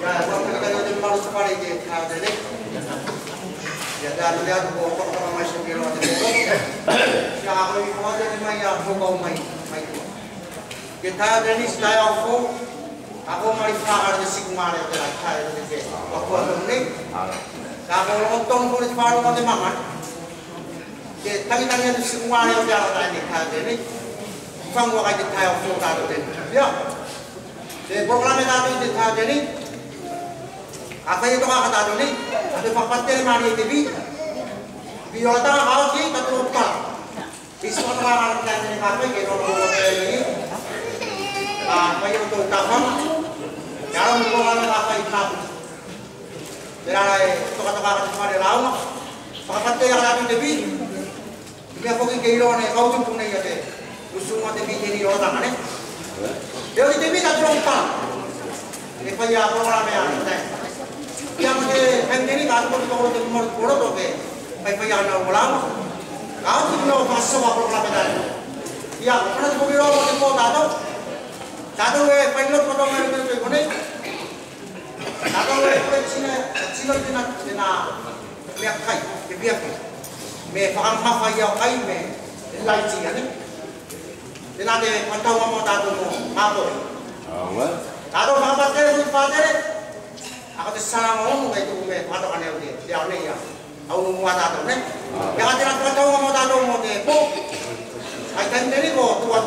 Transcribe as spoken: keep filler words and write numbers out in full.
Ia, ko te kakano te malo te fale i te taeao tenei. Ia, te atu te atu ko fakataka mai se kero a te koro. Ia, ko i ko atu nei mai a ko kau mai, mai te. Te taeao tenei, se taeao fou, a ko mali fakale te siku male o te taeao tenei. Ko atu nei. Ka ko logo tonu ko te fale o te mama. Ke tagitagi atu siku male o te alo tae nei tae tenei. Fagu a kai te taeao fou tatou tenei. Ia. Te polokalame tatou i te tae tenei. A fai e toka ka tatou nei. A te fakapatele male i te vi. Vi o taga ka oti tatou o pala. Isi o taga ka tatou nei ka fai ke no o taga nei. A fai o tou tafaga. Ko ana ka fai ka. Tela e tokatoka aka te fale lauga. Fakapatea aka latou te viti. Mea foki ke iloa ne kautupu nei a te usuga te viti nei o taga ne. E oti te viti a te logo pa. E fai a polokalame a te. Ia ko te kaimi nei ka tuku tuku te mori poloto ke fai fai ana o lauga. Ka oti no fakasoa polokalame tale. Ia ko na tuku iloa mo te po tatou. Tatou e fai lotu kotoa mai lotu i konei. Tatou e fai tino, tino tena, tena meakai, te piaki. Me fakamamafa ia o kai me laiti ane. Tena te fakatauga mo tatou mo mapo. Aua. Tatou fakapatele, fakapatele. Ako te sala mo onu kai tuku me fakatoka ne o te, te ao nei ia. Au no mua tatou ne. Ia ka tena fakatauga mo tatou mo te po. Ai taimi teni ko tua